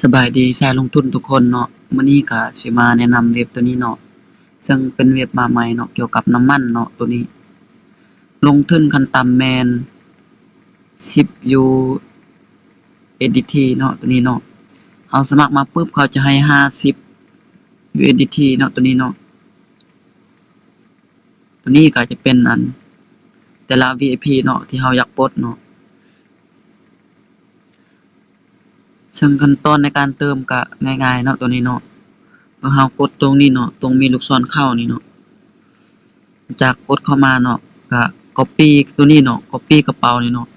ສະບາຍດີສາຍລົງທຶນທຸກຄົນເນາະ, ມື້ນີ້ກະຊິມາແນະນຳເວັບໂຕນີ້ເນາະ, ເຊິ່ງເປັນເວັບມາໃໝ່ເນາະ, ກ່ຽວກັບນ້ຳມັນເນາະ, ໂຕນີ້ລົງທຶນຂັ້ນຕ່ຳແມ່ນສິບ USDT ເນາະ, ໂຕນີ້ເນາະ, ເຮົາສະໝັກມາປຶບ ເຂົາຈະໃຫ້ຫ້າສິບ USDT ເນາະ, ໂຕນີ້ເນາະ. ໂຕນີ້ກະຈະເປັນອັນ ແຕ່ລະ VIP ເນາະ ທີ່ເຮົາຢາກປົດເນາະ, ເຊິ່ງຂັ້ນຕອນໃນການເຕີມກະງ່າຍໆເນາະ, ໂຕນີ້ເນາະ, ເມື່ອເຮົາກົດຕົງນີ້ເນາະ, ຕົງມີລູກສອນເຂົ້ານີ້ເນາະ, ຈາກກົດເຂົ້າມາເນາະ, ກະ copy ໂຕນີ້ເນາະ, copy ກະເປົານີ້ເນາະ,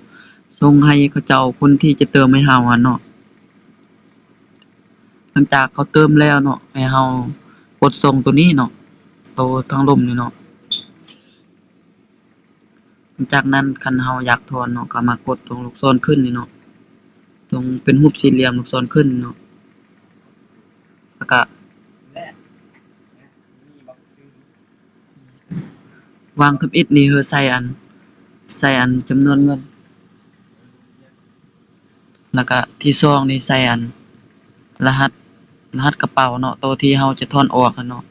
ສົ່ງໃຫ້ເຂົາເຈົ້າ ຄົນທີ່ຈະເຕີມໃຫ້ເຮົາຫັ້ນເນາະ. ຫຼັງຈາກເຂົາເຕີມແລ້ວເນາະ, ໃຫ້ເຮົາກົດສົ່ງໂຕນີ້ເນາະ, ໂຕທາງລຸ່ມນີ້ເນາະ. ຫຼັງຈາກນັ້ນ ຄັນເຮົາຢາກຖອນເນາະ, ກະມາກົດຕົງລູກສອນຂຶ້ນນີ້ເນາະ, ຕົງເປັນຮູບສີ່ຫຼ່ຽມລູກສອນຂຶ້ນເນາະ, ແລ້ວກະ ວາງທຳອິດນີ້ ເຮົາໃສ່ອັນ ໃສ່ອັນຈຳນວນເງິນ, ແລ້ວກະທີສອງນີ້ໃສ່ອັນລະຫັດ ລະຫັດກະເປົາເນາະ, ໂຕທີ່ເຮົາຈະຖອນອອກຫັ້ນເນາະ,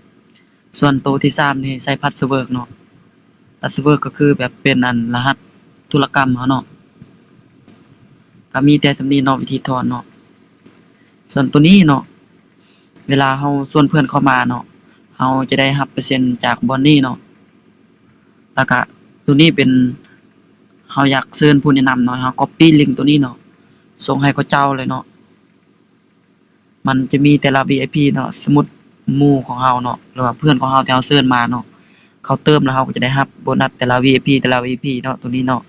ສ່ວນໂຕທີສາມນີ້ໃສ່ພາສເວີດເນາະ, ພາສເວີດກະຄືແບບເປັນອັນລະຫັດທຸລະກຳເຮົາເນາະ. ກະມີແຕ່ສ່ຳນີ້ເນາະ ວິທີຖອນເນາະ. ສ່ວນໂຕນີ້ເນາະ ເວລາເຮົາຊວນເພື່ອນເຂົ້າມາເນາະ, ເຮົາຈະໄດ້ຮັບເປີເຊັນຈາກບ່ອນນີ້ເນາະ, ແລ້ວກະໂຕນີ້ເປັນ ເຮົາຢາກເຊີນຜູ້ແນະນຳເນາະ, ເຮົາ copy link ໂຕນີ້ເນາະ, ສົ່ງໃຫ້ເຂົາເຈົ້າເລີຍເນາະ. ມັນຈະມີແຕ່ລະ VIP ເນາະ, ສົມມຸດໝູ່ຂອງເຮົາເນາະ ຫຼືວ່າເພື່ອນຂອງເຮົາທີ່ເຮົາເຊີນມາເນາະ, ເຂົາເຕີມແລ້ວເຮົາກະຈະໄດ້ຮັບໂບນັດແຕ່ລະ VIP ແຕ່ລະ VIP ເນາະ, ໂຕນີ້ເນາະ.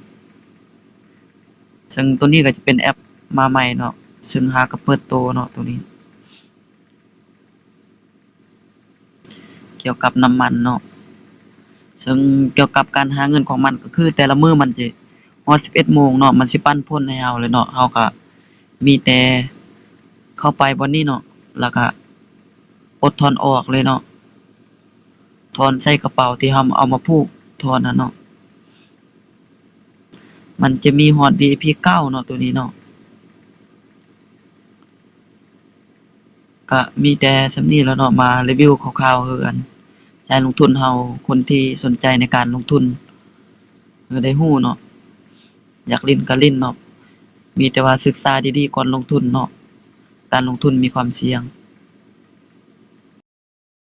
ເຊິ່ງໂຕນີ້ກະຈະເປັນແອັບມາໃໝ່ເນາະ, ເຊິ່ງຫາກະເປີດໂຕເນາະ, ໂຕນີ້ ກ່ຽວກັບນ້ຳມັນເນາະ. ເຊິ່ງກ່ຽວກັບການຫາເງິນຂອງມັນ ກະຄືແຕ່ລະມື້ມັນຈະຮອດສິບເອັດໂມງເນາະ, ມັນຊິປັນຜົນໃຫ້ເຮົາເລີຍເນາະ, ເຮົາກະມີແຕ່ເຂົ້າໄປບ່ອນນີ້ເນາະ, ແລ້ວກະກົດຖອນອອກເລີຍເນາະ, ຖອນໃສ່ກະເປົາທີ່ເຮົາເອົາມາຜູກຖອນຫັ້ນເນາະ. ມັນຈະມີຮອດ VIP ເກົ້າເນາະ, ໂຕນີ້ເນາະ. ກະມີແຕ່ສ່ຳນີ້ແຫຼະເນາະ, ມາຣີວິວຄ່າວໆ ໃຫ້ອັນສາຍລົງທຶນເຮົາ ຄົນທີ່ສົນໃຈໃນການລົງທຶນ ໃຫ້ໄດ້ຮູ້ເນາະ, ຢາກຫຼິ້ນກະຫຼິ້ນເນາະ, ມີແຕ່ວ່າສຶກສາດີໆກ່ອນລົງທຶນເນາະ, ການລົງທຶນມີຄວາມສ່ຽງ.